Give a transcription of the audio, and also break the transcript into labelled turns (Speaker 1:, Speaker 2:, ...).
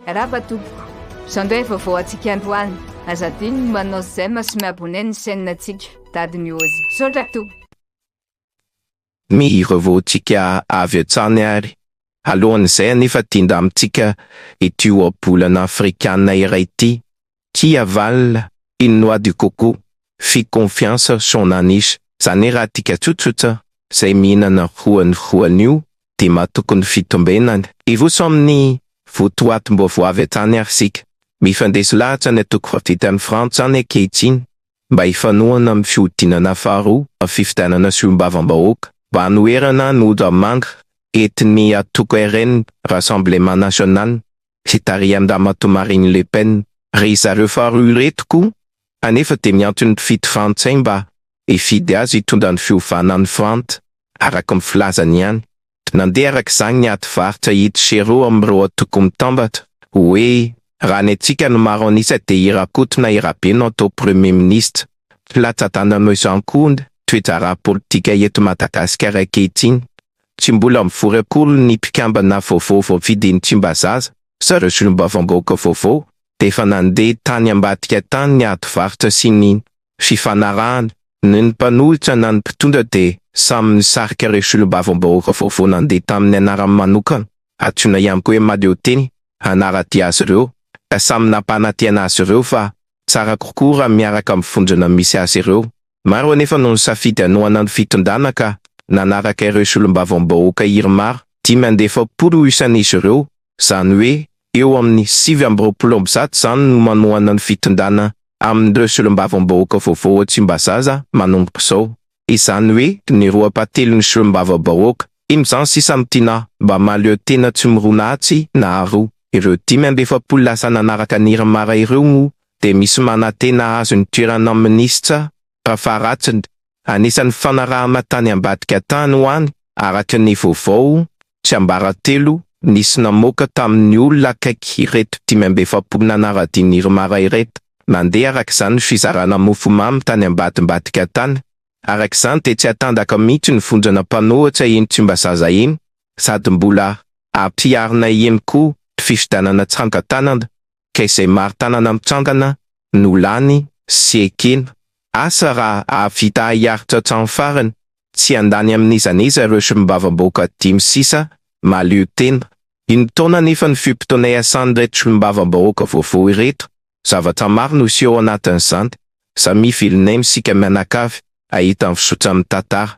Speaker 1: Arahaba tompoko. Izao indray vaovao antsika androany. Aza adino ny manao j'aime sy mi-abonner ny chaîne antsika. Dady News. Misaotra tompoko.
Speaker 2: Ny vaovaontsika avy hatrany ary. Alohan'izay anefa dia indramintsika ity ohabolana afrikana iray ity, Qui avale une noix de coco fit confiance son anus. Izany hoe raha adika tsotsotra, izay mihinana voan'ny voanio dia matoky ny fitombenany. Hiroso amin'ny votoatim-baovao avy hatrany ary isika. Mifandresy lahatra ny antoko vaventy any Frantsa any ankehitriny mba hifanohana amin'ny fihodinana faharoa amin'ny fifidianana solombavambahoaka mba hanoherana ny odra-manga entin'ny antoko RN, Rassemblement National, fitarihan-dRamatoa Marine Le Pen. Ry zareo faharoa ireto koa anefa dia miantso ny mpifidy frantsay mba hifidy azy hitondra ny fiovana any Frantsa, araka ny filazany ihany. Nandeha araka izany ny ady varotra hita sy eroa amin'ireo antoko mitambatra, hoe raha ny antsika no maro an'isa dia i Rakoto na i Rabe no atao Premier Ministre. Tsy latsa-danja noho izany koa ny toe-draharaha politika eto Madagasikara ankehitriny. Tsy mbola mivory akory ny mpikambana vaovao voafidin'i Tsimbazaza, zareo solombavambahoaka vaovao dia efa nandeha tany ambadika tany ny ady varotra sy ny fifanarahana. Ny mpanohitra na ny mpitondra dia samy nisarika ireo solombavambahoaka vaovao nandeha tamin'ny anarany manokana, antsoina ihany koa hoe mahaleotena, hanara-dia azy ireo, ka samy nampanantena azy ireo fa tsara kokoa raha miaraka amin'ny vondrona misy azy ireo. Maro anefa no nisafidy hanohana ny fitondrana ka nanaraka ireo solombavambahoaka IRMAR, 45 isan'izy ireo, izany hoe eo amin'ny 129 izany no manohana ny fitondrana amin'ireo solombavambahoaka vaovao ao Tsimbazaza manomboka izao. Izany hoe ny roa ampahatelon'ny solombavambahoaka. Ino izany sisa no tiana mba mahaleo tena tsy mirona atsy na aroa. Ireo 45 lasa nanaraka ny IRMAR ireo moa dia misy manantena hahazo ny toerana minisitra faharatsiny. Anisan'ny fanarahana tany ambadika tany ho any, araka ny vaovao tsiambaratelo nisy namoaka tamin'ny olona akaiky ireto 45 nanara-dia ny IRMAR ireto. Nandeha araka izany ny fizarana mofomamy tany ambadimbadika tany. Araka izany dia tsy hatandaka mihitsy ny vondrona mpanohitra eny Tsimbazaza eny sady mbola hampiharina eny koa ny fifidianana tsangan-tanana ka izay mari-tanana mitsangana no lany sy ekena. Asa raha hahavita hiaritra hatramin'ny farany, tsy handany amin'iza n'iza ireo solombavambahoaka dimy sisa mahaleo tena. Iny taona anefa ny fe-potoana iasan'ireto solombavambahoaka vaovao ireto, zavatra maro no hiseho ao anatin'izany, samia velon'aina isika mianakavy hahita ny fizotran'ny tantara.